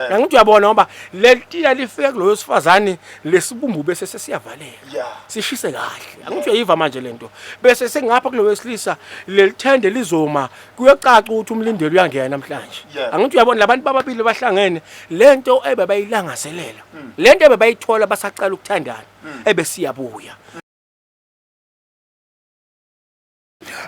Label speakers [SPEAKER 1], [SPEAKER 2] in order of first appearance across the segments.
[SPEAKER 1] Angithi uyabona ngoba lelitiya lifika kuloyo sifazane lesibumbu bese sesiyavaleka. Sishise kahle. Angithi uyayiva manje lento. Bese sengapha kuloyo wesilisa lelithende lizoma kuyocaca ukuthi umlindeli uyangena namhlanje. Angithi uyabona labantu bababili bahlangene lento ebebayilangazelela. Lento ebebayithola basaqala ukuthandana ebesiyabuya.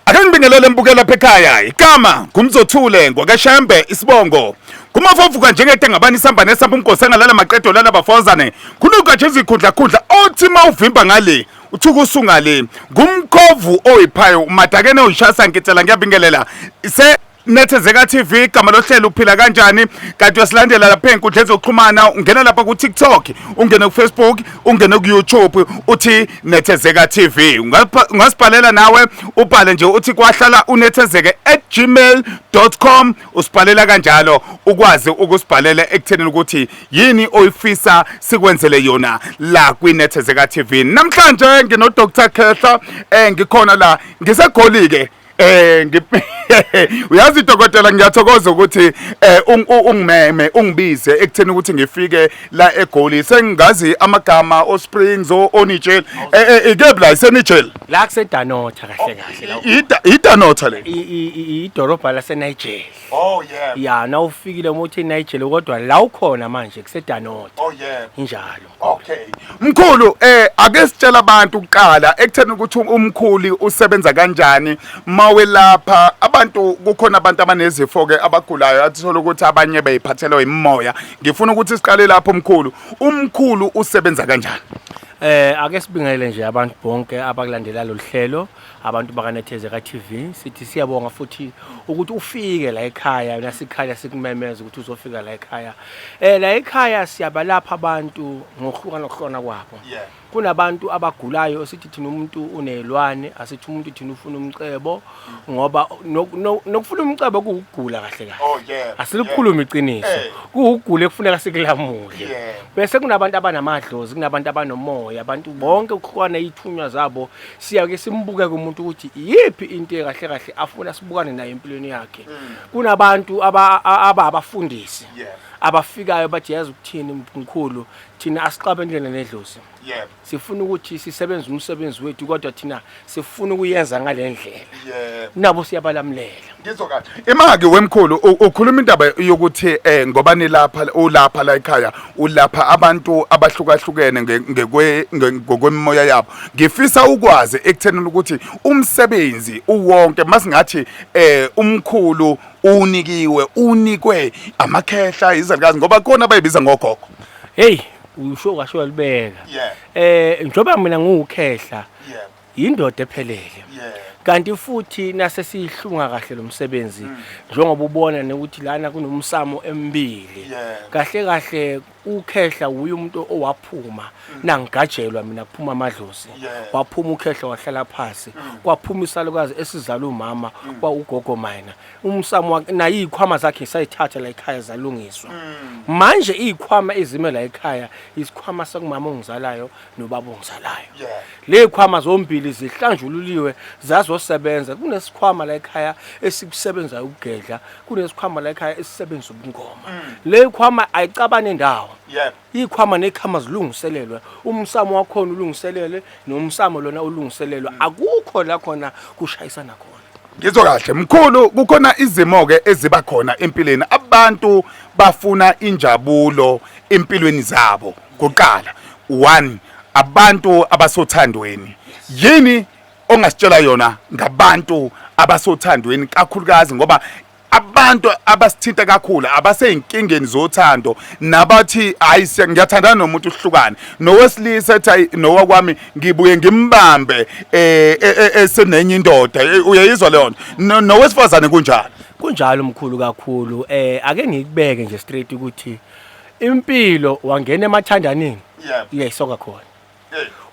[SPEAKER 2] Ake ngibingelele mbukela lapha ekhaya. Igama ngumzothule ngwakashembe isibongo. Kumafovuka njengete ngabani isamba nesamba umgosi angalala maqedo lala bafozane. Kunuka nje izikhundla khundla othi mawuvimba ngale uthuka usungale. Ngumkhovu oyiphayo umadakene oyishasa ngitsela ngiyabingelela. Se Nethezeka TV igama lohlelo uphila kanjani kanti uyasilandela lapha ey'nkundleni zokuxhumana ungena lapha ku-TikTok ungene ku-Facebook ungene ku-YouTube uthi Nethezeka TV ungasibhalela nawe ubhale nje uthi kwahlala unethezeke at gmail.com usibhalela kanjalo ukwazi ukusibhalela ekuthenini ukuthi yini oyifisa sikwenzele yona la kwi-Nethezeka TV namhlanje ngino-Dr Khehla ngikhona la ngisegoli ke. Uyazi dokotela, ngiyathokoza ukuthi ungimeme ungibize ekutheni ukuthi ngifike la eGoli. Sengingazi amagama o Springs o Onijel, ikephi la iseNigel?
[SPEAKER 1] La kuseDanotha kahle kahle la.
[SPEAKER 2] IDanotha le.
[SPEAKER 1] Idorobha laseNigel.
[SPEAKER 2] Oh yeah.
[SPEAKER 1] Ya, nawufikile uma uthi Nigel kodwa la ukhona manje kuseDanotha.
[SPEAKER 2] Oh yeah.
[SPEAKER 1] Injalo.
[SPEAKER 2] Okay. Mkhulu, ake sitshela abantu kuqala ekutheni ukuthi umkhulu usebenza kanjani mawelapha abantu. Kukhona abantu abanezifo ke abagulayo athola ukuthi abanye beyiphathelwa imimoya. Ngifuna ukuthi siqale lapho mkhulu. Umkhulu usebenza kanjani?
[SPEAKER 1] Ake sibingelele nje abantu bonke abakulandela lolu hlelo, abantu bakaNethezeka TV. Sithi siyabonga futhi ukuthi ufike la ekhaya, nasikhaya sikumemeza ukuthi uzofika la ekhaya. La ekhaya siyabalapha abantu ngokuhlukana nokuhlona kwabo. Kunabantu abagulayo sithi thina umuntu unelwane, asithi umuntu thina ufuna umcebo ngoba nokufuna umcebo kuwukugula kahle kahle.
[SPEAKER 2] Oh yeah.
[SPEAKER 1] Asilikhuluma iqiniso. Kuwukugula ekufuneka sikulamule. Bese kunabantu abanamadlozi, kunabantu abanomoya, abantu bonke ukuhlukana ithunywa zabo. Siyake simbuke kumuntu ukuthi iyiphi into ekahle kahle afuna sibukane nayo empilweni yakhe. Kunabantu abafundisi abafikayo bathi yazi ukuthini mkhulu, thina asixabe indlela nedlozi. Sifuna ukuthi sisebenze umsebenzi wethu kodwa thina sifuna ukuyenza ngale ndlela. Nabo siyabalamulela.
[SPEAKER 2] Ngizwa kahle. Imaki wemkhulu ukhuluma indaba yokuthi ngoba nilapha ulapha la ekhaya ulapha abantu abahlukahlukene ngokwemimoya yabo. Ngifisa ukwazi ekuthenini ukuthi umsebenzi uwonke masingathi umkhulu unikiwe unikwe amakhehla izalukazi ngoba khona abayibiza ngogogo.
[SPEAKER 1] Hey, usho kasho walibeka. Njengoba mina nguwukhehla indoda ephelele. Kanti futhi nase sihlunga kahle lo msebenzi njengoba ubona nokuthi lana kunomsamo emibili. Kahle kahle ukhehla uye umuntu owaphuma nangigajelwa mina kuphuma amadlozi. Waphuma ukhehla wahlala phansi. Kwaphuma isalukazi esizala umama kwa ugogo mina. Umsamo wakhe nayi ikhwama zakhe sayithatha la ekhaya zalungiswa. Manje izikhwama ezime la ekhaya isikhwama sakumama ongizalayo nobaba ongizalayo. Le khwama zombili zihlanjululiwe zazosebenza. Kunesikhwama la ekhaya esikusebenzayo ukugedla, kunesikhwama la ekhaya esisebenza ubungoma. Le khwama ayicabane indawo. Ikhwama nekhama zilungiselelwe, umsamo wakhona ulungiselelwe nomsamo lona ulungiselelwe. Akukho la khona kushayisana khona.
[SPEAKER 2] Ngizwa kahle mkhulu, kukhona izimo ke eziba khona empilweni. Abantu bafuna injabulo empilweni zabo kuqala. One, abantu abasothandweni. Yini ongasitshela yona ngabantu abasothandweni kakhulukazi ngoba abantu abasithinta kakhulu abaseyinkingeni zothando nabathi hayi ngiyathandana nomuntu uhlukane nowesilisa ethi hayi nowakwami ngibuye ngimbambe esenenye indoda. Uyayizwa leyo nto? Nowesifazane kunjalo?
[SPEAKER 1] Kunjalo mkhulu kakhulu. Ake ngikubeke nje straight ukuthi impilo wangena emathandaneni uyayisoka khona.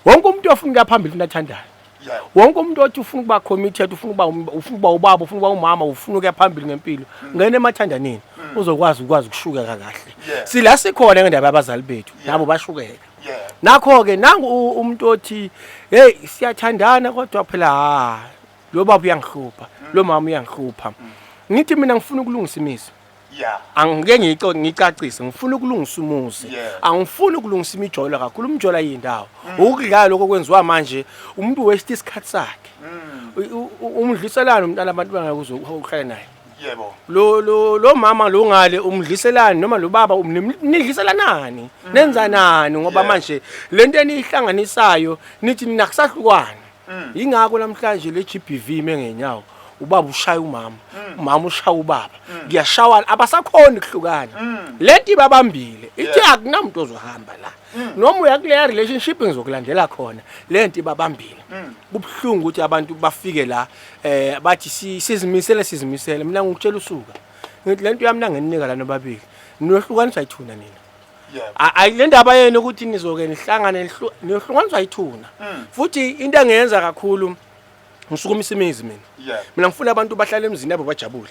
[SPEAKER 1] Wonke umuntu ofuna ukuya phambili ufuna athandane. Wonke umuntu othi ufuna ukuba committed, ufuna ukuba ubaba, ufuna ukuba umama, ufuna ukuya phambili ngempilo, ngena emathandaneni uzokwazi ukwazi ukushukeka kahle. Sila sikhona ngendaba yabazali bethu, nabo bashukeka. Nakho ke nangu umuntu othi hey siyathandana kodwa phela ha lo baba uyangihlupha, lo mama uyangihlupha. Ngithi mina ngifuna ukulungisa imizi.
[SPEAKER 2] Yeah.
[SPEAKER 1] Angike ngico ngicacise ngifuna ukulungisa umuzi.
[SPEAKER 2] Yeah.
[SPEAKER 1] Angifuni ukulungisa imijolo kakhulu umjolo ayindawo. Ukudlala lokho kwenziwa manje umuntu waste isikhathi sakhe. Umdliselana umntana abantu bangakuze uhlale naye.
[SPEAKER 2] Yebo.
[SPEAKER 1] Lo lo lo mama lo ngale umdliselani noma lo baba nidliselanani nenzanani ngoba manje lento eniyihlanganisayo nithi nina kusahlukwana. Yingakho namhlanje le GBV ime ngenyawo. Ubaba ushaya umama, umama ushaya ubaba. Kuyashawana abasakhoni ukuhlukana. Lento ibabambile. Ithi akunamuntu ozohamba la. Noma uya kuleya relationship ngizokulandela khona. Lento ibabambile. Kubuhlungu ukuthi abantu bafike la bathi sizimisele sizimisele. Mina ngikutshela usuka. Ngithi lento yami nanginika la nobabili. Niyohlukaniswa ithuna nina. Ayi le ndaba yenu ukuthi nizoke nihlangane niyohlukaniswa ithuna. Futhi into engiyenza kakhulu ngisukumisa imizi mina. Mina ngifuna abantu bahlale emzini yabo bajabule.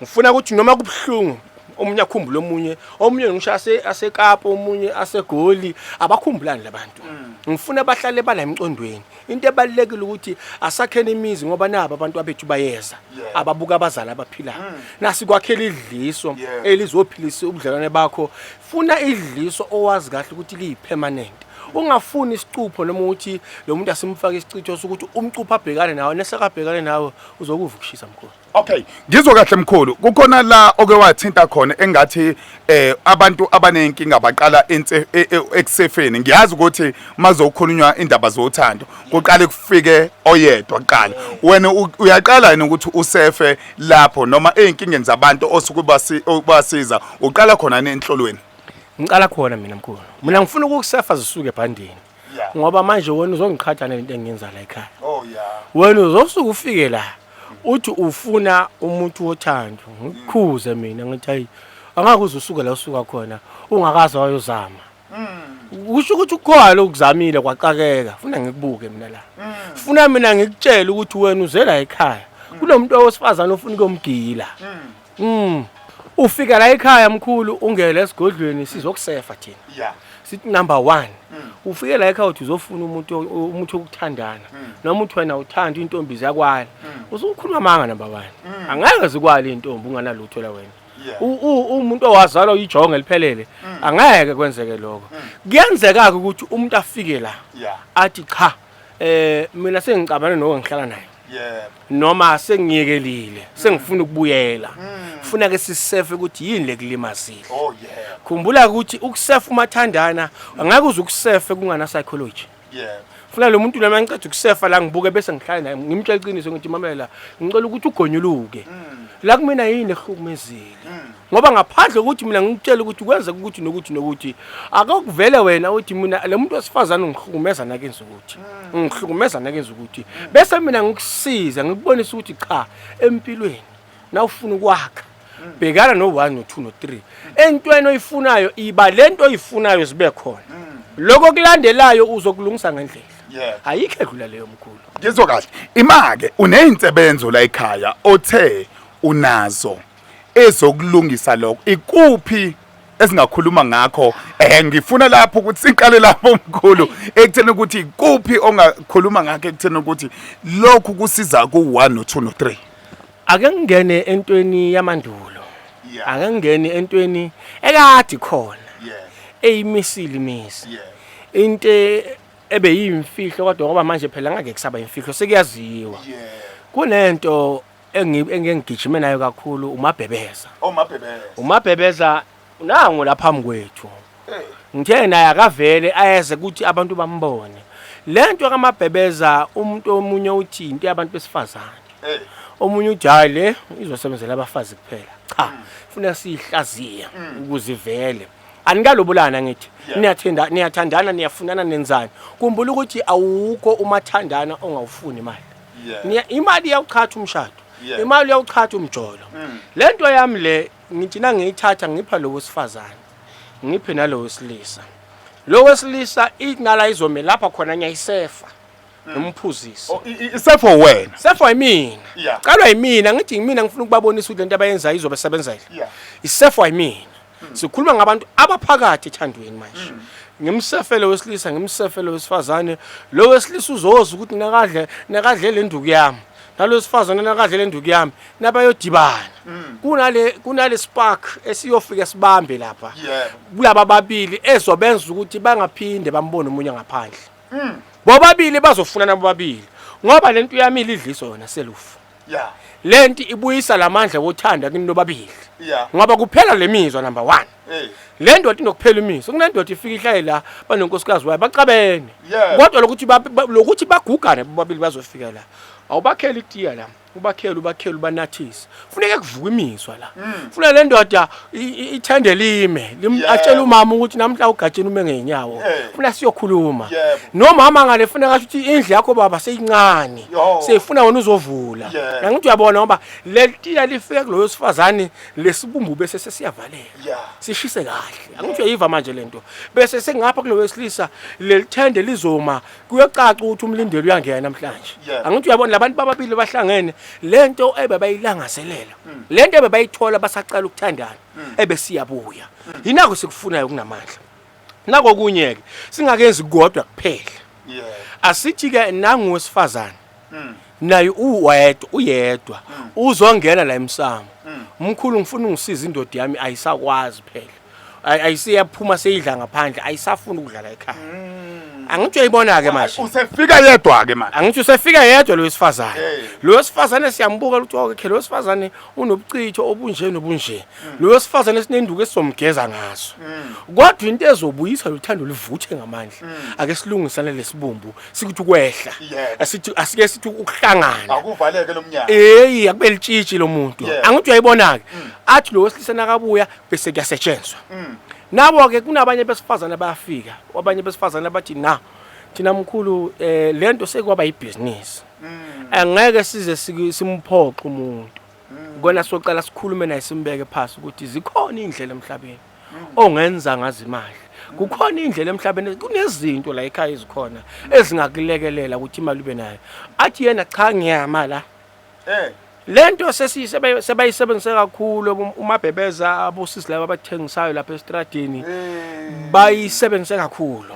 [SPEAKER 1] Ngifuna ukuthi noma kubuhlungu omunye akhumbule omunye, omunye ngisho aseKapa, omunye aseGoli, abakhumbulani labantu. Ngifuna bahlale bala emqondweni. Into ebalulekile ukuthi asakheni imizi ngoba nabo abantu abethu bayeza ababuka abazali abaphilayo. Nasikwakhela idliso elizophilisa ubudlelwane bakho. Funa idliso owazi kahle ukuthi liyi-permanent. Ungafuni isicupho noma ukuthi lo muntu asimfake isicitho sokuthi umcupho abhekane nawe nesekabhekane nawe uzokuva ukushisa mkhulu.
[SPEAKER 2] Okay, ngizwa kahle mkhulu. Kukhona la oke wathinta khona engathi abantu abanenkinga baqala ekusefeni. Ngiyazi ukuthi mazokhulunywa indaba zothando kuqale kufike oyedwa kuqala. Wena uyaqala yini ukuthi usefe lapho noma ezinkingeni zabantu osuke ubasiza uqala khona enhlolweni?
[SPEAKER 1] Ngiqala khona mina mkhulu. Mina ngifuna ukukusefa zisuke ebhandeni. Ngoba manje wena uzongiqhatha nento engiyenza la ekhaya.
[SPEAKER 2] Oh yeah.
[SPEAKER 1] Wena uzosuka ufike la uthi ufuna umuntu wothando ngikukhuze mina ngithi hayi angeke uze usuke la usuka khona ungakaze wayozama. Usho ukuthi ukhona lokuzamile kwaqakeka funa ngikubuke mina la. Funa mina ngikutshele ukuthi wena uze la ekhaya kunomuntu owesifazane ofuna ukuyomgila. Ufika la ekhaya mkhulu ungele esigodlweni sizokusefa thina.
[SPEAKER 2] Yeah.
[SPEAKER 1] Sithi number 1. Ufike la ekhaya uthi uzofuna umuntu okuthandana. Noma uthi wena uthanda intombi ziyakwala. Usukhuluma amanga number 1. Angeke zikwale intombi unganalutho la wena. Umuntu owazalwa uyijonge eliphelele angeke kwenzeke lokho. Kuyenzeka ukuthi umuntu afike la athi cha mina sengicabane nowe ngihlala naye. Noma sengiyekelile sengifuna ukubuyela. Funa ke sisefe ukuthi yini lekulimazile.
[SPEAKER 2] Oh yeah.
[SPEAKER 1] Khumbula ukuthi ukusefa umathandana angeke uze ukusefe kungana psychology.
[SPEAKER 2] Yeah.
[SPEAKER 1] Funa lo muntu lama ngiceda ukusefa la ngibuke bese ngihlale naye ngimtshela iqiniso ngithi mamela ngicela ukuthi ugonyuluke. La kumina yini ehlukumezile. Ngoba ngaphandle ukuthi mina ngikutshela ukuthi kwenzeka ukuthi nokuthi nokuthi akakuvele wena uthi mina lo muntu wesifazane ungihlukumeza nakenza ukuthi ungihlukumeza nakenza ukuthi bese mina ngikusiza ngikubonisa ukuthi cha empilweni nawufuna ukwakha bhekana no 1 no 2 no 3 entweni oyifunayo iba lento oyifunayo zibe khona lokho kulandelayo uzokulungisa ngendlela. Ayikho edlula leyo mkhulu.
[SPEAKER 2] Ngizwa kahle. Ima-ke uney'nsebenzo la ekhaya othe unazo ezokulungisa lokho. Ikuphi esingakhuluma ngakho? Ngifuna lapho ukuthi siqale lapho mkhulu ekutheni ukuthi ikuphi ongakhuluma ngakho ekutheni ukuthi lokhu kusiza ku-1 no-2 no-3.
[SPEAKER 1] Ake ngingene entweni yamandulo. Ake ngingene entweni ekade khona. Eyimisile imizi. Into ebeyimfihlo kodwa ngoba manje phela ngeke kusaba imfihlo sekuyaziwa. Kunento engengigijime nayo kakhulu uMabhebeza.
[SPEAKER 2] Oh, Mabhebeza.
[SPEAKER 1] uMabhebeza nangu lapha phambi kwethu. Ngithe naye akavele ayeze ukuthi abantu bambone. Lento kaMabhebeza umuntu omunye uthi into yabantu besifazane. Omunye uthi hayi le izosebenzela abafazi kuphela. Cha, funa siyihlaziye ukuze ivele. Anikalobolana ngithi. Niyathinda niyathandana niyafunana nenzani. Khumbula ukuthi awukho umathandana ongawufuni imali. Imali iyawuchatha umshado. Imali iyawuchatha umjolo. Lento yami le ngithi nangiyithatha ngipha lo wesifazane. Ngiphe nalo wesilisa. Lo wesilisa inala izome lapha khona ngiyayisefa. Nomphuzisi.
[SPEAKER 2] Oh, isefo wena.
[SPEAKER 1] Sefo yimina. Qalwa yimina ngithi yimina ngifuna ukubabonisa ukuthi lento abayenzayo izobe sebenzela. Isefo yimina. Sikhuluma ngabantu abaphakathi ethandweni manje. Ngimsefele wesilisa ngimsefele wesifazane. Lo wesilisa uzoza ukuthi nakadle le nduku yami. Nalosifazane nakadle lenduku yami nabayodibana. Kunale spark esiyofika sibambe lapha. Kulaba babili ezobenza ukuthi bangaphinde bambone omunye ngaphandle. Bobabili bazofunana bobabili ngoba lento yami ilidliso yona selufu. Lento ibuyisa lamandla wothanda kini nobabili. Ngoba kuphela lemizwa number 1.
[SPEAKER 2] Hey.
[SPEAKER 1] Le ndoda inokuphela imizwa. Kunendoda ifika ihlale la banonkosikazi wayo baxabene.
[SPEAKER 2] Yeah.
[SPEAKER 1] Kodwa lokuthi bagugane bobabili bazofika la. Awubakheli itiya la. Ubakhele ubakhele ubanathise. Funeka kuvuka imizwa la. Funa le ndoda ithende lime. Atshele umama ukuthi namhla ugatsheni ume ngeenyawo.
[SPEAKER 2] Hey.
[SPEAKER 1] Funa siyokhuluma.
[SPEAKER 2] Yebo.
[SPEAKER 1] Nomama ngale funa kasho ukuthi indlu yakho baba seyincane.
[SPEAKER 2] Yo.
[SPEAKER 1] Seyifuna wena uzovula.
[SPEAKER 2] Yeah.
[SPEAKER 1] Angithi uyabona ngoba lelitiya lifika kuloyo sifazane lesibumbu bese sesiyavaleka.
[SPEAKER 2] Yeah.
[SPEAKER 1] Sishise kahle. Angithi uyayiva manje lento. Bese sengapha kulo wesilisa lelithende lizoma kuyocaca ukuthi umlindeli uyangena namhlanje.
[SPEAKER 2] Yeah.
[SPEAKER 1] Angithi uyabona labantu bababili bahlangene lento ebebayilangazelela. Lento ebebayithola basaqala ukuthandana ebesiyabuya. Yinako sikufunayo kunamandla. Nako kunye ke singakenzi kodwa kuphela.
[SPEAKER 2] Yeah.
[SPEAKER 1] Asithi ke nangu wesifazane. Naye uwedwa uyedwa uzongena la emsamo. Mkhulu ngifuna ungisiza indoda yami ayisakwazi phela. Ayisiyaphuma seyidla ngaphandle ayisafuni ukudlala ekhaya. Angithi uyayibona ke manje.
[SPEAKER 2] Usefika yedwa ke manje.
[SPEAKER 1] Angithi usefika yedwa lo wesifazane.
[SPEAKER 2] Hey.
[SPEAKER 1] Lo wesifazane siyambuka ukuthi okay lo wesifazane unobuchitho obunje nobunje. Lo wesifazane sinenduku esizomgeza ngaso. Kodwa into ezobuyisa lothando livuthe ngamandla. Ake silungisane lesibumbu sikuthi ukwehla.
[SPEAKER 2] Yeah.
[SPEAKER 1] Asithi asike sithi ukuhlangana.
[SPEAKER 2] Akuvaleke lo mnyango.
[SPEAKER 1] Hey akube litshitshi lo muntu.
[SPEAKER 2] Yeah.
[SPEAKER 1] Angithi uyayibona ke. Athi lo wesilisa nakabuya bese kuyasetshenzwa. Nabo ke kunabanye besifazane bayafika. Abanye besifazane bathi na thina mkhulu lento sekwaba ibhizinisi. Angeke size simphoxe umuntu. Kona soqala sikhulume naye simbeke phansi ukuthi zikhona indlela emhlabeni ongenza ngazo imali. Kukhona indlela emhlabeni kunezinto la ekhaya ezikhona ezingakulekelela ukuthi imali ube nayo. Athi yena cha ngiyama la.
[SPEAKER 2] Eh.
[SPEAKER 1] Lento sebayisebenzise kakhulu umabhebeza abosisi laba abathengisayo lapha estradini bayisebenzise kakhulu.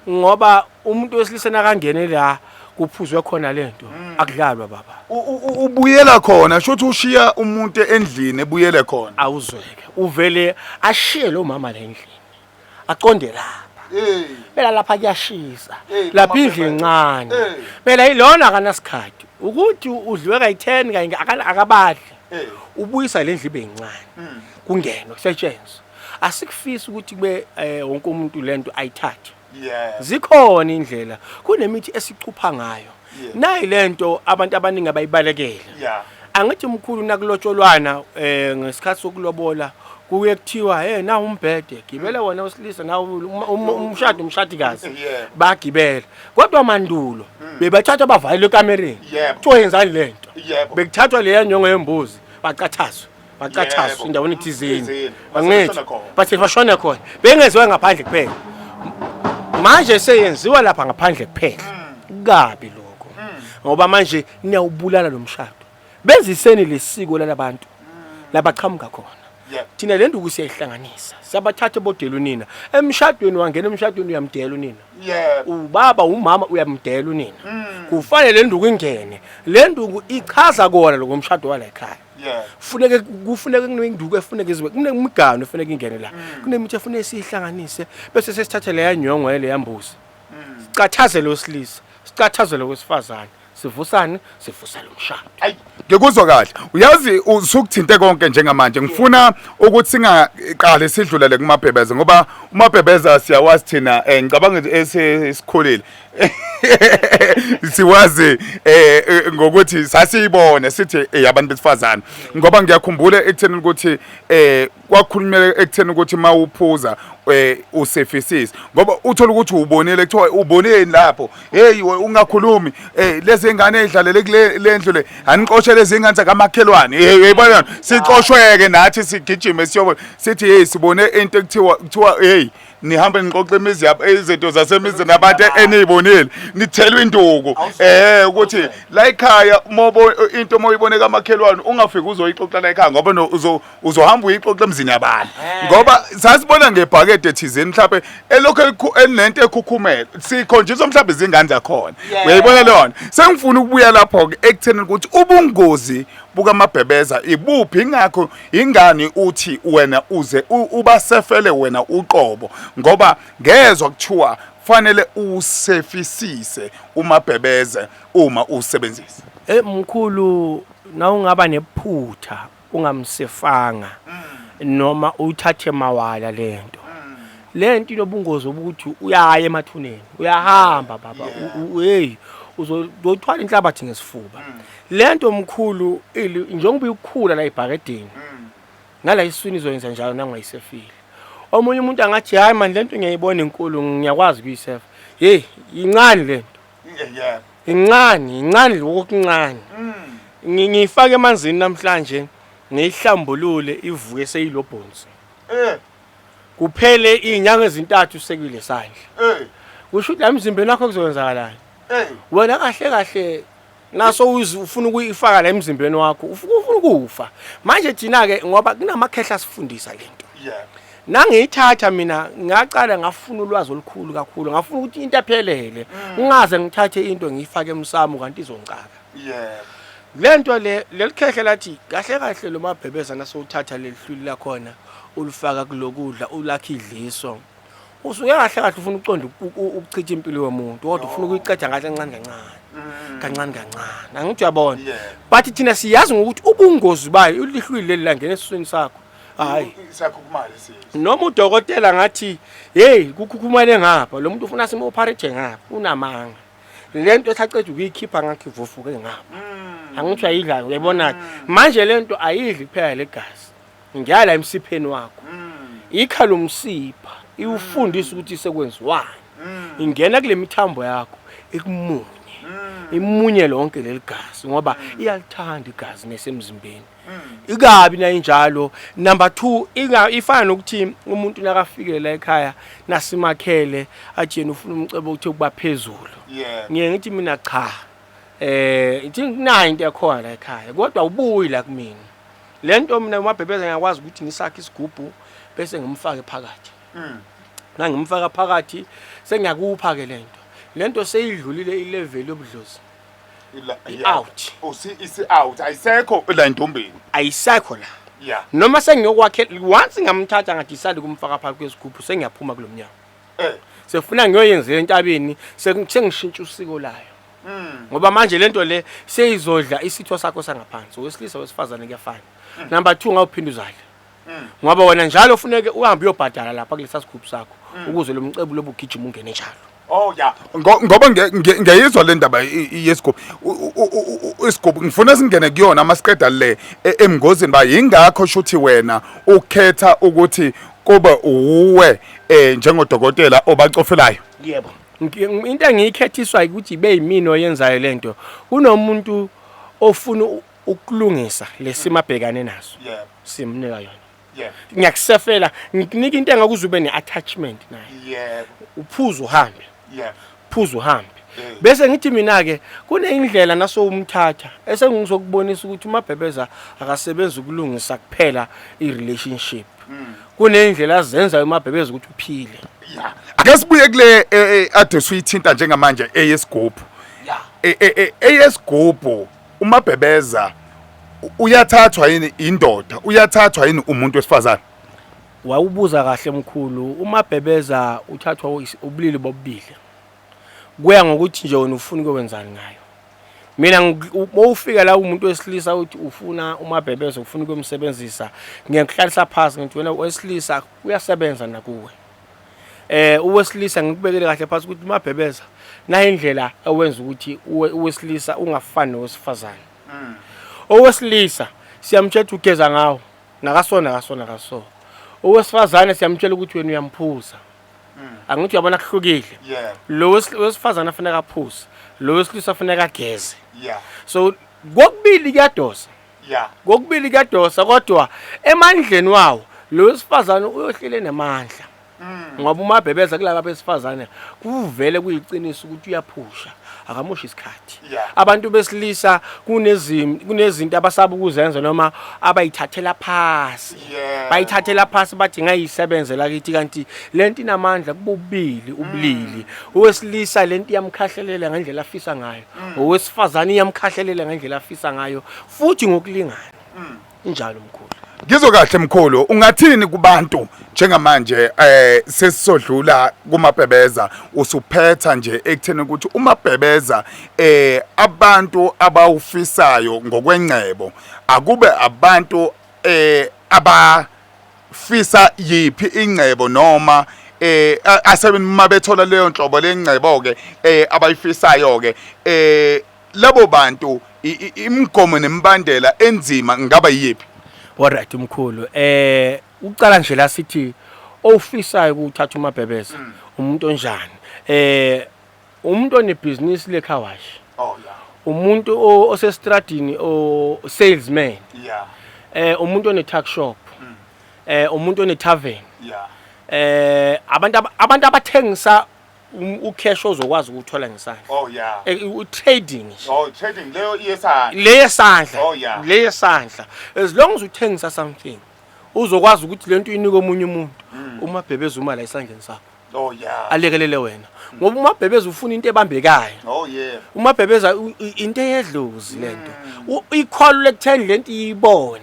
[SPEAKER 1] Ngoba umuntu wesilisa nakangene la kuphuzwe khona lento akudlalwa baba.
[SPEAKER 2] Ubuyela khona shothi ushiya umuntu endlini ebuyele khona.
[SPEAKER 1] Awuzweke uvele ashiye lo mama la endlini aqonde lapha.
[SPEAKER 2] Hey.
[SPEAKER 1] Phela lapha kuyashisa.
[SPEAKER 2] Hey,
[SPEAKER 1] Lapha
[SPEAKER 2] mama
[SPEAKER 1] indlu
[SPEAKER 2] Bhebhe.
[SPEAKER 1] incane.
[SPEAKER 2] Hey.
[SPEAKER 1] Phela ilona akanasikhathi ukuthi udliwe kayi-10 kanye akabadli.
[SPEAKER 2] Hey.
[SPEAKER 1] Ubuyisa le ndlu ibe incane. Kungenwe kusetshenzwe. Asikufisi ukuthi kube wonke umuntu lento ayithathe.
[SPEAKER 2] Yeah.
[SPEAKER 1] Zikhona indlela kunemithi esicupha ngayo.
[SPEAKER 2] Yeah.
[SPEAKER 1] Nayi lento abantu abaningi abayibalekele.
[SPEAKER 2] Yeah.
[SPEAKER 1] Angithi mkhulu nakulotsholwana ngesikhathi sokulobola kuye kuthiwa hey na umbhede gibela wena osilisa na umshado umshadikazi
[SPEAKER 2] Yeah.
[SPEAKER 1] bagibela kodwa mandulo bebathathwa bavalelwe ekamereni
[SPEAKER 2] Yebo.
[SPEAKER 1] kuthiwa yenzani lento
[SPEAKER 2] Yebo.
[SPEAKER 1] bekuthathwa leya nyongo yembuzi bacathazwe bacathazwe
[SPEAKER 2] Yebo.
[SPEAKER 1] endaweni thizeni
[SPEAKER 2] Thizeni.
[SPEAKER 1] angithi
[SPEAKER 2] Base bashone khona.
[SPEAKER 1] bathe bashone khona bengeziwa ngaphandle kuphela manje seyenziwa lapha ngaphandle kuphela kabi lokho ngoba manje niyawubulala lo mshado benziseni lesiko lalabantu labaqhamuka khona.
[SPEAKER 2] Yeah.
[SPEAKER 1] Thina le nduku siyayihlanganisa siyabathatha bodela unina emshadweni wangena emshadweni uyamdela unina.
[SPEAKER 2] Yeah.
[SPEAKER 1] Ubaba umama uyamdela unina. Kufanele le nduku ingene. Le nduku ichaza kona lokho mshado wala ekhaya.
[SPEAKER 2] Yeah.
[SPEAKER 1] Kufuneke kufuneke kunenduku efuneke iziwe kunemigano efuneke ingene la. Kunemithi efuneke siyihlanganise bese sesithathe leya nyongo le yambuzi. Sicathazele wesilisa, sicathazele wesifazane. Sivusane, sivusa lo mshado.
[SPEAKER 2] Ayi, ngikuzwa kahle. Uyazi usukuthinte konke njengamanje. Ngifuna ukuthi singaqale sidlulele kumabhebeza ngoba umabhebeza siyawazi thina ngicabanga ukuthi esikhulile. Siwazi ngokuthi sasiyibone sithi abantu besifazane ngoba ngiyakhumbula ekutheni ukuthi kwakhulumela ekutheni ukuthi mawuphuza usefisisi ngoba uthola ukuthi ubonile kuthiwa uboneni lapho hey ungakhulumi lezi ngane ezidlalele kule lendlu le anixoshe lezi ngane zakamakhelwane hey uyayibona sixoshweke nathi sigijime siyobona sithi hey sibone into ekuthiwa kuthiwa hey Nihambe nixoxe imizi yabo, izinto zasemizini abantu eniyibonile, nithelwe induku ukuthi la ekhaya mobo into moyibone kamakhelwane ungafiki uzoyixoxa la ekhaya, ngoba uzohamba uyixoxa emzini yabantu, ngoba sasibona ngebhakede thizeni mhlawumbe elokhu elinento ekhukhumele, sikhonjiswa mhlawumbe izingane zakhona, uyayibona leyona. Sengifuna ukubuya lapho-ke ekutheni ukuthi ubungozi bukamabhebeza ibuphi, ingakho ingani uthi wena uze ubasefele wena uqobo, ngoba ngezwa kuthiwa fanele usefisise umabhebeze uma usebenzisa.
[SPEAKER 1] Mkhulu, nawungaba nephutha ungamsefanga noma uyithathe mawala lento, lento inobungozi obukuthi uyaya emathuneni, uyahamba baba, hey, uzothwala inhlabathi ngesifuba. Lento mkhulu, njengoba ikhula la ebhakedeni nala iswini, izoyenza njalo nangayisefile. Omunye umuntu angathi, "Hayi man, lento ngiyayibona inkulu, ngiyakwazi ukuyisefa." Hey, incane lento. Incane, incane, lokho kuncane. Ngiyifake emanzini namhlanje, ngiyihlambulule, ivuke seyilobhonsi. Kuphele iy'nyanga ezintathu sekuyile sandla. Kusho ukuthi la emzimbeni wakho kuzokwenzakalani? Wena kahle kahle naso ufuna ukuyifaka la emzimbeni wakho, ufuna ukufa. Manje thina-ke, ngoba kunamakhehla asifundisa lento. Nangiyithatha mina ngaqala ngafuna ulwazi olukhulu kakhulu, ngafuna ukuthi into ephelele, ngingaze ngithathe into ngiyifake emsamo kanti izongicaka. Lento le, leli khehle lathi kahle kahle lo mabhebeza nasowuthatha leli hlwili lakhona ulifaka kulokudla ulakha idliso. Usuke kahle kahle ufuna ukuconda ukuchitha impilo yomuntu, kodwa ufuna ukuyiceda kahle kancane kancane. Kancane kancane. Angithi uyabona. But thina siyazi ngokuthi ubungozi bayo ulihlwili leli langena esiswini sakho. Hayi.
[SPEAKER 2] Siyakhukhumala isisi.
[SPEAKER 1] Noma udokotela ngathi, "Hey, kukhukhumale ngapha." Lo muntu ufuna simu-operate ngapha, unamanga. Lento esaceda ukuyikhipha ngakho ivufuke ngapha. Angithi uyayidla, uyayibona. Manje lento ayidli kuphela legazi. Ngiyala emsipheni wakho. Ikha lo msipha, iwufundisa ukuthi sekwenziwani. Ingena kule mithambo yakho ikumunye. Imunye lonke leli gazi ngoba iyalithanda igazi nesemzimbeni. Ikabi nayinjalo. Number 2, inga ifana nokuthi umuntu nakafikele la ekhaya nasimakhele athi yena ufuna umcebo uthe kuba phezulu. Ngiye ngithi mina cha. Ithi nayo into ekhona la ekhaya kodwa ubuyi la kumina. Lento mina umabhebeza ngiyakwazi ukuthi ngisakhe isigubhu bese ngimfake phakathi. Nangimfaka phakathi sengiyakupha ke lento. Lento seyidlulile ilevel yobudlozi. I-out.
[SPEAKER 2] Isi out, ayisekho la entombini.
[SPEAKER 1] Ayisekho la. Noma sengiyokwakhe once ngamthatha ngadecide kumfaka phakathi kwesigubhu, sengiyaphuma kulomnyango. Sefuna ngiyoyenzela entabeni, sengishintsha usiko layo. Ngoba manje lento le seyizodla isitho sakho sangaphansi, owesilisa wesifazane kuyafana. Number 2, ngawuphinda uzale. Ngoba wena njalo ufuneke uhambe uyobhadala lapha kulesa sigubhu sakho ukuze lo mcebo lobu ugijima ungene njalo.
[SPEAKER 2] Oh yeah. Ngoba ngiyayizwa le ndaba yesigubhu. Isigubhu ngifuna singene kuyona masiqeda le emngozini ba yingakho shuthi wena ukhetha ukuthi kube uwe njengodokotela obacofelayo.
[SPEAKER 1] Yebo. Into engiyikhethiswa ukuthi ibe yimina oyenzayo lento. Kunomuntu ofuna ukulungisa lesimo abhekane naso. Simnika yona. Ngiyakusefela, ngikunika into engakuze ube ne-attachment nayo. Uphuze uhambe. Phuze uhambe. Bese ngithi mina ke kunendlela naso umthatha esengizokubonisa ukuthi umabhebeza akasebenzi ukulungisa kuphela i-relationship. Kunendlela azenzayo umabhebeza ukuthi uphile.
[SPEAKER 2] Ake sibuye kule address uyithinta njengamanje eyesigubhu. Eyesigubhu umabhebeza uyathathwa yini indoda, uyathathwa yini umuntu wesifazane?
[SPEAKER 1] Wawubuza kahle mkhulu, umabhebeza uthathwa ubulili bobubili. Kuya ngokuthi nje wena ufuna ukwenzani ngayo. Mina mawufika la umuntu wesilisa uthi ufuna umabhebeza, ufuna ukumsebenzisa, ngiyakuhlalisa phansi ngithi wena wesilisa uyasebenza nakuwe. Uwesilisa ngikubekele kahle phansi ukuthi umabhebeza nayo indlela ewenza ukuthi uwesilisa ungafani nowesifazane. Owesilisa siyamtshela ukuthi ugeza ngawo nakasona nakasona nakaso. Owesifazane siyamtshela ukuthi wena uyamphuza. Angithi uyabona kuhlukile. Lo wesifazane afuneka aphuze, lo wesilisa afuneka ageze. So kokubili kuyadosa. Kokubili kuyadosa kodwa emandleni wawo lo wesifazane uyohlele namandla. Ngoba umabhebeza kulaba besifazane kuvele kuyiqiniso ukuthi uyaphusha, akamoshi isikhathi. Abantu besilisa kunezinto abasaba ukuzenza noma abayithathela phasi. Bayithathela phasi bathi ngayisebenze lakithi, kanti lento inamandla kububili ubulili. Owesilisa lento iyamkhahlelela ngendlela afisa ngayo, owesifazane iyamkhahlelela ngendlela afisa ngayo futhi ngokulingana. Injalo mkhulu.
[SPEAKER 2] Ngizwe kahle mkhulu, ungathini kubantu njengamanje sesisodlula kumabhebeza, usuphetha nje ekutheni ukuthi umabhebeza abantu abawufisayo ngokwengcebo akube abantu abafisa yiphi ingcebo noma asebeni bethola leyo nhlobo lengcebo ke abayifisayo ke labo bantu imigomo nemibandela enzima ngaba yiphi?
[SPEAKER 1] Alright mkhulu, uqala nje la sithi ofisayo ukuthatha umabhebeza umuntu onjani? Umuntu onebhizinisi le car wash.
[SPEAKER 2] Oh yeah.
[SPEAKER 1] Umuntu osestradini o salesman.
[SPEAKER 2] Yeah.
[SPEAKER 1] Umuntu one tuck shop. Umuntu one tavern.
[SPEAKER 2] Yeah.
[SPEAKER 1] Abantu abathengisa ucash ozokwazi ukuthola ngesandla.
[SPEAKER 2] Oh yeah.
[SPEAKER 1] Trading nje.
[SPEAKER 2] Oh, trading leyo iyesandla.
[SPEAKER 1] Le yesandla.
[SPEAKER 2] Oh yeah.
[SPEAKER 1] Le yesandla. As long as uthengisa something uzokwazi ukuthi lento uyinike omunye umuntu. Umabhebeza uma la esandleni sakho.
[SPEAKER 2] Oh yeah.
[SPEAKER 1] Alekelele wena. Ngoba umabhebeza ufuna into ebambekayo.
[SPEAKER 2] Oh yeah.
[SPEAKER 1] Umabhebeza into eyedlozi lento. Ikholo lekutheni lento iyibone.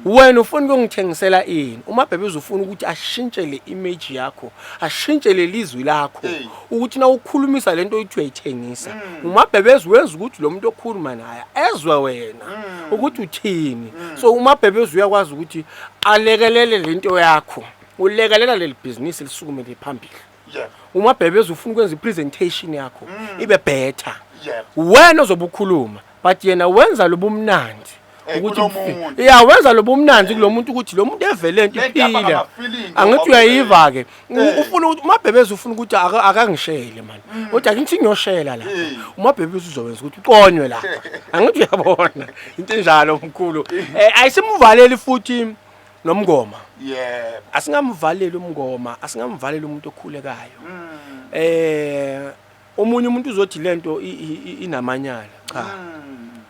[SPEAKER 1] Wena ufuna ukungithengisela ini? Umabhebeza ufuna ukuthi ashintshe le image yakho, ashintshe lelizwi lakho ukuthi na ukhulumisa lento oyithi uyayithengisa. Umabhebeza wenza ukuthi lo muntu okhuluma naye ezwe wena ukuthi uthini. So umabhebeza uyakwazi ukuthi alekelele lento yakho. Ulekelela leli bhizinisi lisukumele phambili. Umabhebeza ufuna ukwenza ipresentation yakho ibe better. Wena ozobe ukhuluma, but yena wenza lobumnandi ukuthi
[SPEAKER 2] Kulo muntu.
[SPEAKER 1] Ya, wenza lobumnandi kulo muntu ukuthi lo muntu evele into
[SPEAKER 2] Lento yaba
[SPEAKER 1] iphila.
[SPEAKER 2] ngama-feeling
[SPEAKER 1] Angithi
[SPEAKER 2] ngoba
[SPEAKER 1] uyayiva ke. Ufuna ukuthi umabhebeza ufuna ukuthi akangishele man. Uthi angithi ngiyoshela la. Umabhebeza uzowenza ukuthi uqonywe la. Angithi uyabona into enjalo mkhulu. Ayisimvaleli futhi nomngoma. Asingamvaleli umngoma, asingamvaleli umuntu okhulekayo. Omunye umuntu uzothi lento inamanyala. Cha.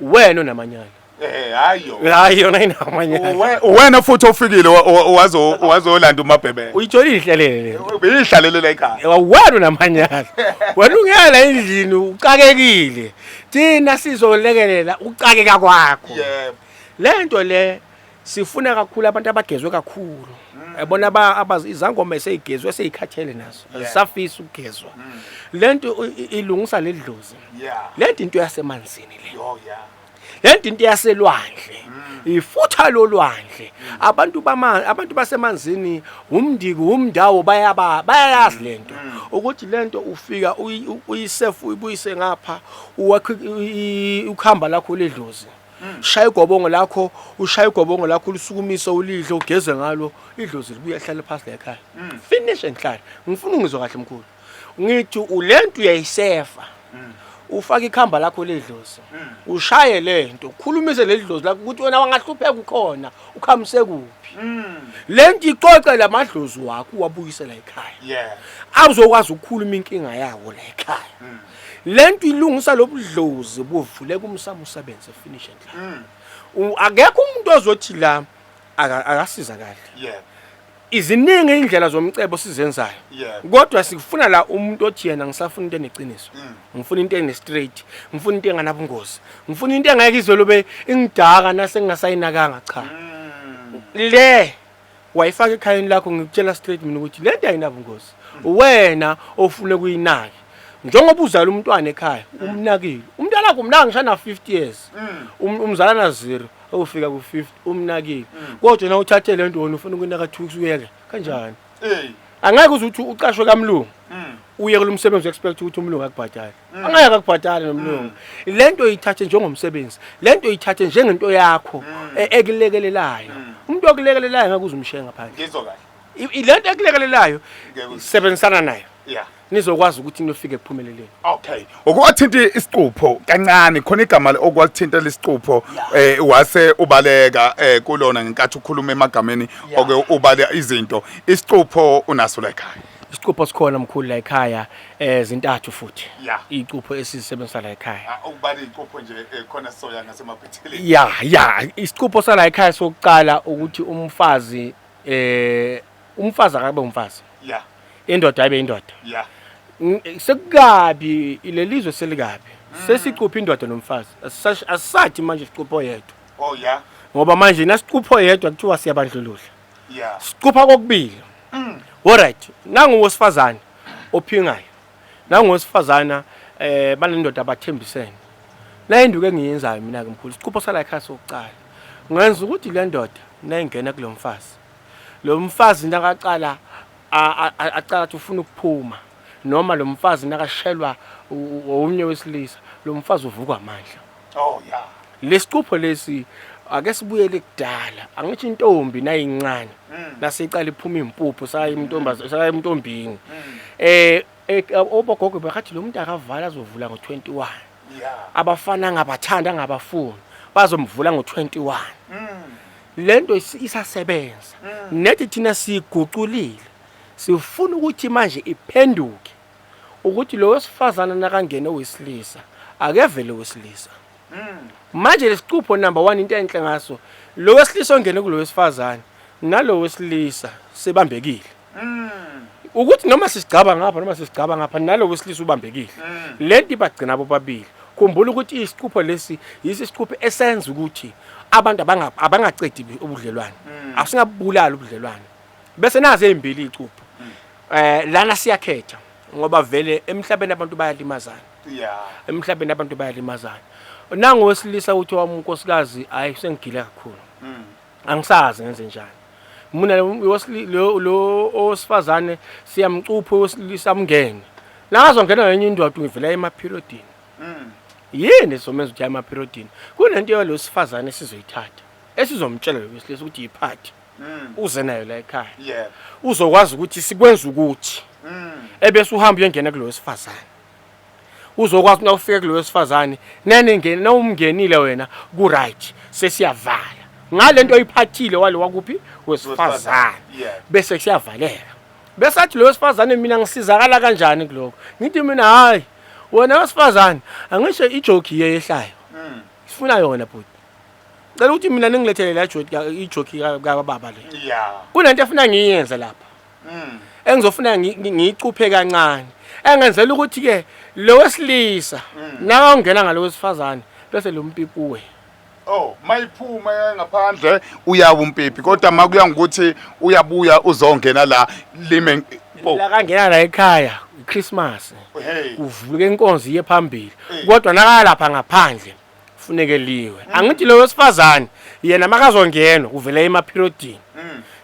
[SPEAKER 1] Wena onamanyala.
[SPEAKER 2] Hayi yo.
[SPEAKER 1] Hayi yona inamanyala.
[SPEAKER 2] Wena futhi ofikile wazolanda umabhebeza.
[SPEAKER 1] Uyitholile ihlalele le.
[SPEAKER 2] Ubeyihlalele la ekhaya.
[SPEAKER 1] Wena unamanyala. Wena ungena endlini ucakekile. Thina sizolekelela ucakeka kwakho. Lento le sifuna kakhulu abantu abagezwe kakhulu. Yabona izangoma eseyigezwe seyikhathele nazo. Azisafisi ukugezwa. Lento ilungisa ledlozi. Lento into yasemanzini le.
[SPEAKER 2] Oh yeah.
[SPEAKER 1] Lento into yaselwandle. Ifutha lolwandle. Abantu bama abantu basemanzini umndiki umndawo bayayazi lento. Ukuthi lento ufika uyisefu uyibuyise ngapha uwakhe ukhamba lakho ledlozi. Shaya igobongo lakho, ushaya igobongo lakho ulisukumise ulidle ugeze ngalo, idlozi libuya lihlale phansi la ekhaya. Finish and hlala. Ngifuna ungizwe kahle mkhulu. Ngithi ulento uyayisefa. Ufaka ikhamba lakho ledlozi. Ushaye lento, ukhulumise ledlozi lakho ukuthi wena wangahlupheka ukhona, ukhamise kuphi. Lento ixoxe lamadlozi wakho uwabuyisela ekhaya. Awuzokwazi ukukhuluma inkinga yawo la ekhaya. Lento ilungisa lobudlozi buvuleka umsamo usebenze finish and hlala. Akekho umuntu ozothi la akasizakali. Iziningi indlela zomcebo sizenzayo. Kodwa sikufuna la umuntu othi yena ngisafuna into eneqiniso. Ngifuna into ene straight, ngifuna into enganabungozi. Ngifuna into engeke izolobe ingidaka nase ngingasayinakanga cha. Le wayifaka ekhayeni lakho, ngikutshela straight mina ukuthi le nto ayinabungozi. Wena ofuna kuyinaka. Njengoba uzala umntwana ekhaya, umnakile. Umntwana wakho umnaka ngisho na 50 years. Umzala na 0, awufika ku 50 umnakile. Kodwa na uthathe le nto wena ufuna ukuyinaka 2 weeks uyeke kanjani? Angeke uze uthi uqashwe kamlungu. Uye kulo msebenzi expect ukuthi umlungu akubhadale. Angeke akubhadale nomlungu. Lento uyithathe njengomsebenzi, lento uyithathe njengento yakho ekulekelelayo. Umuntu okulekelelayo ngeke uze umshiye ngaphandle.
[SPEAKER 2] Ngizwa kahle.
[SPEAKER 1] Lento ekulekelelayo
[SPEAKER 2] Ngeke uze.
[SPEAKER 1] sebenzisana nayo.
[SPEAKER 2] Yeah.
[SPEAKER 1] Nizokwazi ukuthi niyofika ekuphumeleleni.
[SPEAKER 2] Okay. Ukwathinta isiqupho kancane khona igama okwathinta lesiqupho wase ubaleka kulona ngenkathi ukhuluma emagameni oke ubale izinto. Isiqupho unaso la ekhaya.
[SPEAKER 1] Isiqupho sikhona mkhulu la ekhaya zintathu futhi. Iqupho esisebenzisa la ekhaya.
[SPEAKER 2] Ah, ukubala iqupho nje khona soya ngasemaphetheleni.
[SPEAKER 1] Yeah. Isiqupho sala ekhaya sokuqala ukuthi umfazi umfazi akabe umfazi.
[SPEAKER 2] Yeah.
[SPEAKER 1] Indoda ayibe indoda.
[SPEAKER 2] Yeah.
[SPEAKER 1] Sekukabi lelizwe selikabi. Sesicupha indoda nomfazi. Asisathi manje sicupha oyedwa.
[SPEAKER 2] Oh yeah.
[SPEAKER 1] Ngoba manje nasicupha oyedwa kuthiwa siyabandlulula.
[SPEAKER 2] Yeah.
[SPEAKER 1] Sicupha kokubili. Alright, nangu wesifazane ophingayo. Nangu wesifazana banendoda abathembisene. La induku engiyenzayo mina ke mkhulu, sicupho sala ekhaya sokuqala. Ngenza ukuthi le ndoda nayingena kulomfazi. Lo mfazi nakaqala acala athi ufuna ukuphuma noma lo mfazi nakashelwa omunye wesilisa, lo mfazi uvukwa amandla.
[SPEAKER 2] Oh yeah.
[SPEAKER 1] Lesicupho lesi ake sibuyele kudala. Angithi intombi nayincane nasiqala iphuma impuphu saya intombaza saya intombini. Obogogo bakathi lo muntu akavala azovula ngo21.
[SPEAKER 2] Yeah.
[SPEAKER 1] Abafana ngabathanda ngabafuni bazomvula ngo21. Lento isasebenza. Nethi thina siguculile. Sifuna ukuthi manje iphenduke. Ukuthi lo wesifazana nakangena owesilisa akevele owesilisa. Manje lesicupho number 1 into enhle ngaso lo wesilisa ongene kulo wesifazane nalo wesilisa sebambekile. Ukuthi noma sisigcaba ngapha noma sisigcaba ngapha nalo wesilisa ubambekile. Lento ibagcina bobabili. Khumbula ukuthi isicupho lesi yisicupho esenza ukuthi abantu abangacedi ubudlelwane. Asingabulali ubudlelwane. Bese nazi ezimbili icupho. Lana siyakhetha ngoba vele emhlabeni abantu bayalimazana.
[SPEAKER 2] Yeah.
[SPEAKER 1] Emhlabeni abantu bayalimazana. Nangu wesilisa uthi wami unkosikazi hayi sengigile kakhulu. Angisazi ngenze njani. Mina lo owesifazane siyamcupha owesilisa amngene. Nakazongena ngenye indoda ungivela emaperiodini. Yini ezomenza ukuthi aye emaperiodini? Kunento yalo wesifazane esizoyithatha. Esizomtshela lo wesilisa ukuthi yiphathi. Uze nayo la ekhaya.
[SPEAKER 2] Yeah.
[SPEAKER 1] Uzokwazi ukuthi sikwenza ukuthi. Ebese uhamba uyongena kulo wesifazane. Uzokwazi uma ufika kulo wesifazane naningena nawumngenile wena ku right sesiyavala. Ngalento oyiphathile walo wakuphi wesifazane.
[SPEAKER 2] Yeah.
[SPEAKER 1] Bese siyavaleka. Bese athi lo wesifazane mina ngisizakala kanjani kuloko? Ngithi mina hayi wena wesifazane angisho ijoke yehlayo. Sifuna yona bhuti. Cela ukuthi mina ningilethele la joke ijoke kababa le.
[SPEAKER 2] Yeah.
[SPEAKER 1] Kunento efuna ngiyenze lapha. Engizofuna ngiyicuphe kancane. Engenzela ukuthi ke lo wesilisa nawe ungena ngalo wesifazane bese lo mpipuwe.
[SPEAKER 2] Oh, mayiphuma ngaphandle uyawa umpipi kodwa makuya ngokuthi uyabuya uzongena la lime
[SPEAKER 1] La kangena la ekhaya iChristmas.
[SPEAKER 2] Hey.
[SPEAKER 1] Kuvuke inkonzo iye phambili. Kodwa nakalapha ngaphandle funeke liwe. Angithi lo wesifazane yena makazongena uvela emaperiodini.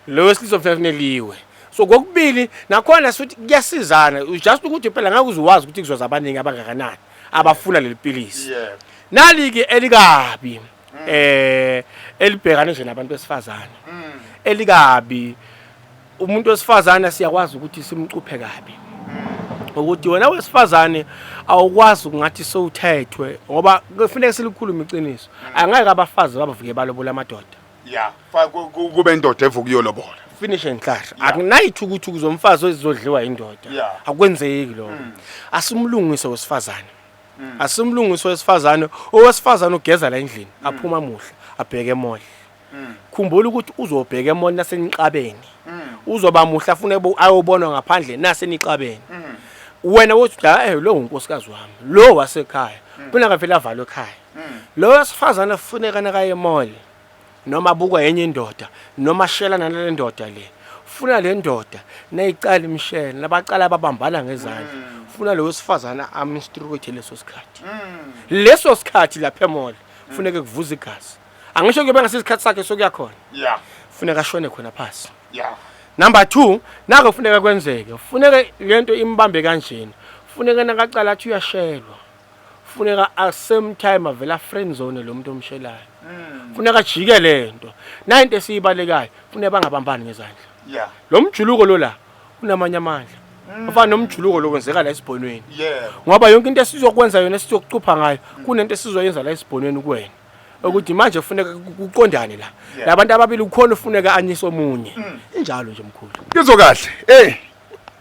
[SPEAKER 1] Lo wesilisa kufanele liwe. So kokubili nakhona sithi kuyasizana just ukuthi phela ngeke uzuwazi ukuthi kuzoza abaningi abangakanani abafuna leli pilisi.
[SPEAKER 2] Yeah.
[SPEAKER 1] Nali ke elikabi elibhekane nje nabantu besifazane. Elikabi umuntu wesifazane siyakwazi ukuthi simcuphe kabi. Ukuthi wena wesifazane awukwazi ukungathi sowuthethwe ngoba kufanele silikhulume iqiniso. Angeke abafazi babavuke balobola amadoda.
[SPEAKER 2] Yeah, kube indoda evuka iyolobola.
[SPEAKER 1] Finish and clash. Akunayithi ukuthi kuzomfazi ozodliwa indoda. Akwenzeki lokho. Asimlungise wesifazane. Asimlungise wesifazane, owesifazane ugeza la endlini, aphuma muhle, abheke emall. Khumbula ukuthi uzobheka emall nasenixabeni. Uzoba muhle afune ayobonwa ngaphandle nasenixabeni. Wena wothi hayi lo unkosikazi wami, lo wasekhaya. Kufuneka vele avalwe ekhaya. Lo wesifazane kufuneka nakaye emall noma abukwa enye indoda noma ashelana nale ndoda le. Funa le ndoda nayicala imshela nabaqala babambana ngezandla. Funa lo wesifazane aminstruate leso sikhathi. Leso sikhathi lapha emall kufuneka kuvuza igazi. Angisho kuyobe ngasisikhathi sakhe sokuya khona.
[SPEAKER 2] Yeah.
[SPEAKER 1] Funeka ashone khona phansi.
[SPEAKER 2] Yeah.
[SPEAKER 1] Number 2 nako kufuneka kwenzeke. Funeka lento imbambe kanjena. Funeka nakaqala athi uyashelwa. Funeka at same time avela friend zone lo muntu omshelayo. Funeka ajike lento. Nayinto esiyibalekayo, funeka bangabambani ngezandla.
[SPEAKER 2] Yeah.
[SPEAKER 1] Lo mjuluko lo la unamanye amandla. Ufana nomjuluko lo kwenzeka la esibhonweni.
[SPEAKER 2] Yebo.
[SPEAKER 1] Ngoba yonke into esizokwenza yona esizokucupha ngayo kunento esizoyenza la esibhonweni kuwena. Ukuthi manje kufuneka kuqondane la. Labantu ababili kukhona ufuneka anyise omunye. Injalo nje mkhulu.
[SPEAKER 2] Ngizwa kahle. Eh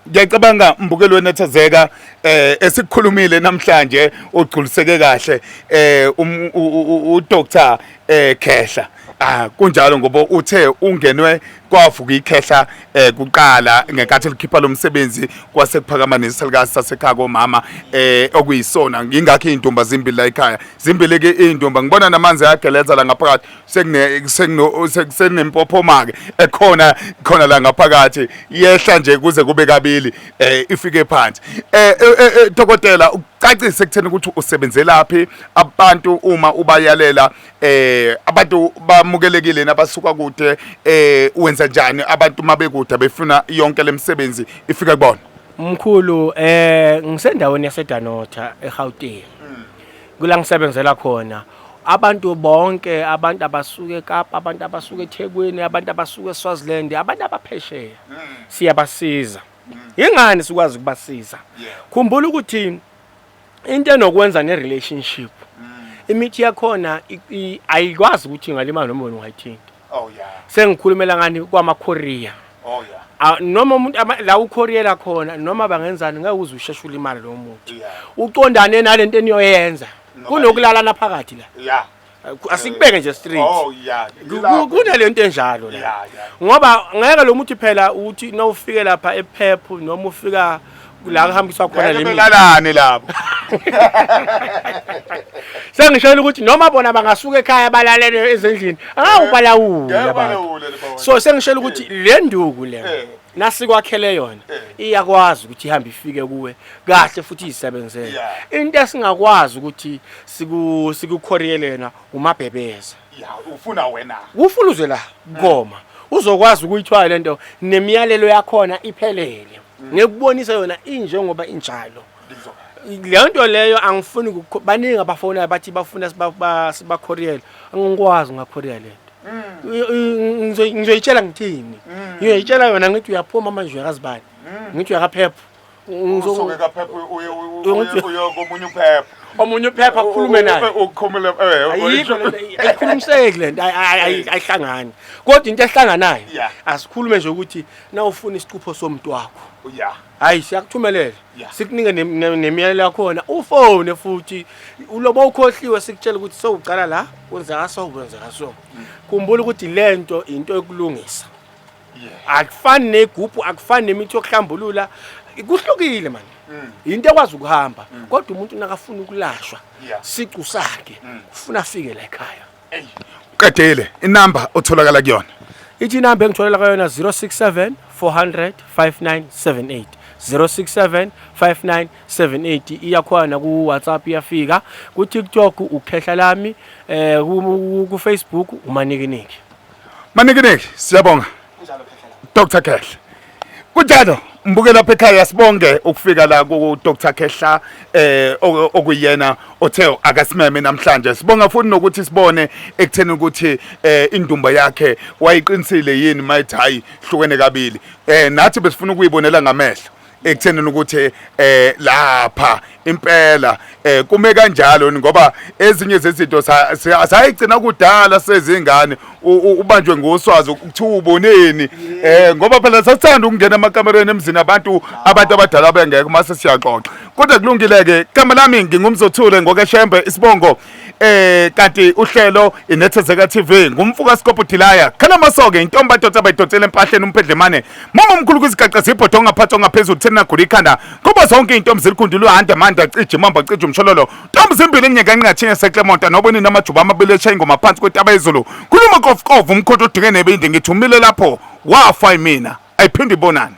[SPEAKER 2] ngiyacabanga mbukeli wenethezeka eh esikukhulumile namhlanje ugculiseke kahle eh um, u Dr eh Khehla ah kunjalo ngoba uthe ungenwe kwavuka ikhehla eh kuqala ngenkathi likhipha lo msebenzi kwase kuphakama nesalukazi sasekhaya komama eh okuyisona ngingakho izintomba zimbili la ekhaya zimbili ke izintomba ngibona namanzi ayageleza la ngaphakathi sekune sekuno sekunempophoma ke ekhona khona la ngaphakathi yehla nje kuze kube kabili eh ifike phansi eh, eh, eh, eh dokotela ucacise ekutheni ukuthi usebenzelaphi abantu uma ubayalela eh abantu bamukelekile nabasuka kude eh wenza njani abantu mabekude befuna yonke lemsebenzi ifike kubona
[SPEAKER 1] Mkhulu eh ngisendaweni yaseDanotha eGauteng. Kula ngisebenzela khona abantu bonke abantu abasuka eKapa abantu abasuka eThekwini abantu abasuka eSwaziland abantu abaphesheya siyabasiza. Ingani sikwazi ukubasiza? Khumbula ukuthi into enokwenza ne-relationship imithi yakhona ayikwazi ukuthi ingalimala noma wena ungayithinta
[SPEAKER 2] oh yeah
[SPEAKER 1] sengikhulumela ngani kwama-courier
[SPEAKER 2] oh yeah
[SPEAKER 1] noma umuntu la ukhoriyela khona noma bangenzani ngeke uze usheshe ulimale lowo muntu
[SPEAKER 2] yeah
[SPEAKER 1] uqondane nalento eniyoyenza kunokulalana phakathi la
[SPEAKER 2] yeah
[SPEAKER 1] Asikubeke nje straight
[SPEAKER 2] oh yeah
[SPEAKER 1] kunalento enjalo la
[SPEAKER 2] yeah yeah
[SPEAKER 1] ngoba ngeke lo muthi phela uthi nawufike lapha ePep noma ufika la kuhambiswa khona
[SPEAKER 2] le mithi lapho
[SPEAKER 1] sengishela ukuthi noma bona bangasuka ekhaya balalele ezindlini angawubalawula so sengishela ukuthi le nduku le
[SPEAKER 2] eh.
[SPEAKER 1] nasikwakhele yona
[SPEAKER 2] eh.
[SPEAKER 1] iyakwazi ukuthi ihambe ifike kuwe kahle futhi izisebenzele into esingakwazi ukuthi siku sikukhoriyelena umabhebeza
[SPEAKER 2] ya ufuna wena
[SPEAKER 1] ufuna uze la koma uzokwazi ukuyithwala lento nemiyalelo yakhona iphelele ngekubonisa yona injengoba injalo leyo nto leyo angifuni baningi abafonayo bathi bafuna sibakhoriyele angikwazi ngakhoriya lento ngizoyitshela ngithini ngiyoyitshela yona ngithi uyaphuma manje uyakazibani ngithi uyakaphepha
[SPEAKER 2] Usuke kaphepha uye uye komunye uphepha.
[SPEAKER 1] Omunye uphepha ukhulume naye.
[SPEAKER 2] Ukhulumele eh
[SPEAKER 1] ayikho lento ayikhulumiseki lento ayihlangani. Kodwa into ehlanganayo asikhulume nje ukuthi nawufuna isicupho somuntu wakho.
[SPEAKER 2] Yeah.
[SPEAKER 1] Hayi siyakuthumelela. Sikunike nemiyalelo yakhona ufone futhi uloba ukhohliwe sikutshela ukuthi sowuqala la kwenzeka so kwenzeka so. Khumbula ukuthi lento into yokulungisa. Akufani negubhu akufani nemithi yokuhlambulula kuhlukile mani mm. into ekwazi ukuhamba mm. kodwa umuntu nakafuna ukulashwa sicu sakhe mm. ufuna afike la ekhaya
[SPEAKER 2] qedile inamba otholakala kuyona
[SPEAKER 1] ithi inamba engitholela kuyona 067 400 5978 067 5978 iyakhona ku WhatsApp iyafika ku TikTok ukhehla lami eh ku Facebook umanikiniki
[SPEAKER 2] Manikiniki siyabonga. Dr Khehla. Kunjalo mbuke lapha ekhaya sibonge ukufika la ku Dr Khehla eh okuyena othe akasimeme namhlanje. Sibonga futhi nokuthi sibone ekutheni ukuthi eh indumba yakhe wayiqinisile yini mayithi hayi hlukene kabili. Eh nathi besifuna ukuyibonela ngamehlo. ekuthenini ukuthi eh lapha impela eh kume kanjalo ngoba ezinye zezinto sayigcina kudala sezingane ubanjwe ngoswazi ukuthiwa uboneni eh ngoba phela sasithanda ukungena emakamereni emzini abantu abantu abadala bengekho mase siyaxoxa kodwa kulungile ke igama lami ngingumzothule ngokeshembe isibongo eh kanti uhlelo inethezeka TV ngumfuka Scope Dilaya khala masoke intombi adonsa abayidonsela empahleni umphedlemane mama omkhulu kwizigaxa zibhodo ongaphathi ongaphezulu thina gula ikhanda ngoba zonke intombi zilikhundile uhanda manda cije mamba cije umshololo ntombi zimbili inyeka enqathini yaseClermont nobonini amajuba amabili eshaya ingoma phansi kwentaba yezulu khuluma kof kof umkhonto odinge nebindi ngithi umile lapho wafa imina ayiphinde ibonane.